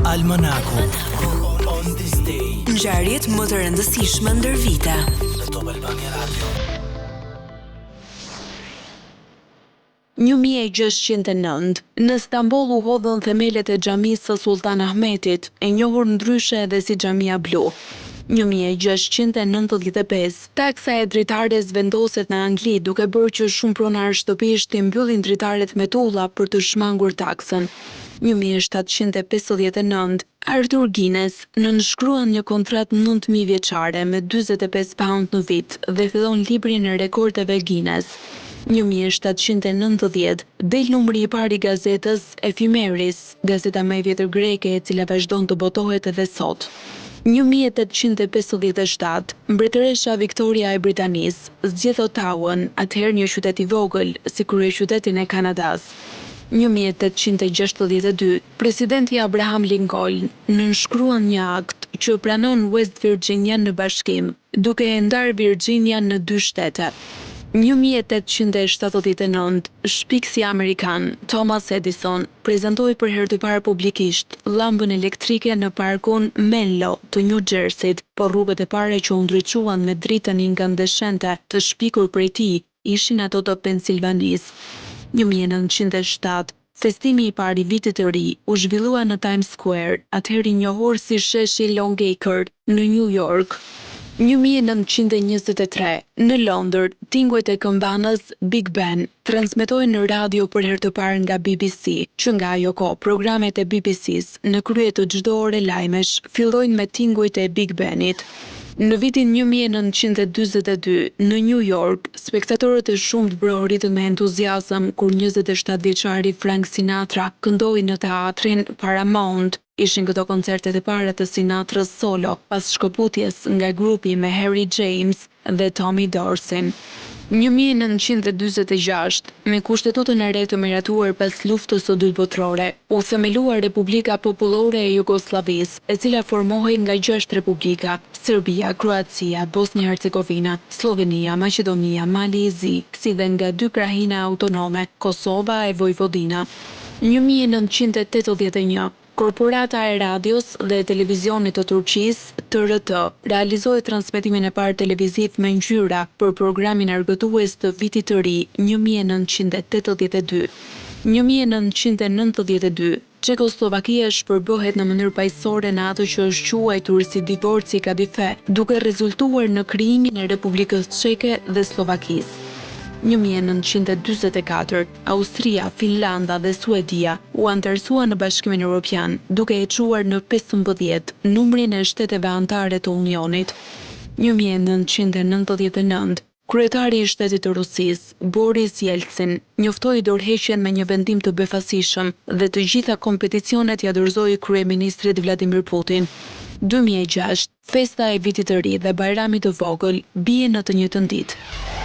Almanaku On this day Ngjarjet më të rëndësishme ndër vite. Në Top Albania Radio. 1609, Në Stamboll u hodhën themelet e xhamisë së Sulltan Ahmetit, e njohur ndryshe edhe si Xhamia Blu. 1695, Taksa e dritares vendoset në Angli, duke bërë që shumë pronarë shtëpish t'i mbyllin dritaret me tulla për të shmangur taksën. 1759, Arthur Guinness nënshkruan një kontratë 9000 vjeçare me 45 pound në vit dhe fillon librin e rekordeve Guinness. 1790, del numri i parë i gazetës Efimeris, gazeta më e vjetër greke e cila vazhdon të botohet edhe sot. 1857, Mbretëresha Victoria e Britanisë zgjedh Ottawën, atëherë një qytet i vogël, si kryeqytetin e Kanadas. 1862, Presidenti Abraham Lincoln nënshkruan një akt që pranon West Virginia në bashkim, duke e ndarë Virginian në dy shtete. 1879, shpikësi amerikan Thomas Edison prezantoi për herë të parë publikisht llambën elektrike në parkun Menlo të New Jersey-t, por rrugët e para që u ndriçuan me dritën inkandeshente të shpikur prej tij ishin ato të Pensilvanisë. 1907, Festimi i parë i Vitit të Ri u zhvillua në Times Square, atëherë i njohur si sheshi Longacre, në New York. 1923, në Londër, tingujt e këmbanës Big Ben transmetohen në radio për herë të parë nga BBC. Që nga ajo kohë, programet e BBC-s në krye të çdo ore lajmesh fillojnë me tingujt e Big Benit. Në vitin 1942, në New York, spektatorët e shumtë brohoritën me entuziazëm kur 27 vjeçari Frank Sinatra këndoi në teatrin Paramount. Ishin këto koncertet e para të Sinatrës solo pas shkëputjes nga grupi me Harry James dhe Tommy Dorsey. 1946, me kushtetutën e re të miratuar pas luftës së dytë botërore, u themelua Republika Popullore e Jugosllavisë, e cila formohej nga gjashtë republika: Serbia, Kroacia, Bosnja Hercegovina, Slovenia, Maqedonia, Mali i Zi, si dhe nga dy krahina autonome, Kosova e Vojvodina. 1981, Korporata e Radios dhe Televizionit të Turqisë, TRT, realizoi transmetimin e parë televiziv me ngjyra për programin argëtues të Vitit të Ri 1982. 1992, Çekoslovakia shpërbëhet në mënyrë paqësore në atë që është quajtur si divorci kadife, duke rezultuar në krijimin e Republikës Çeke dhe Sllovakisë. 1944, Austria, Finlanda dhe Suedia u anëtarësuan në Bashkimin Evropian, duke e çuar në 15 numrin e shteteve anëtare të Unionit. 1999, Kryetari i shtetit të Rusisë, Boris Yeltsin, njoftoi dorëheqjen me një vendim të befasishëm dhe të gjitha kompeticionet ia dorëzoi kryeministrit Vladimir Putin. 2006, Festa e Vitit të Ri dhe Bajramit të Vogël bien në të njëjtën ditë.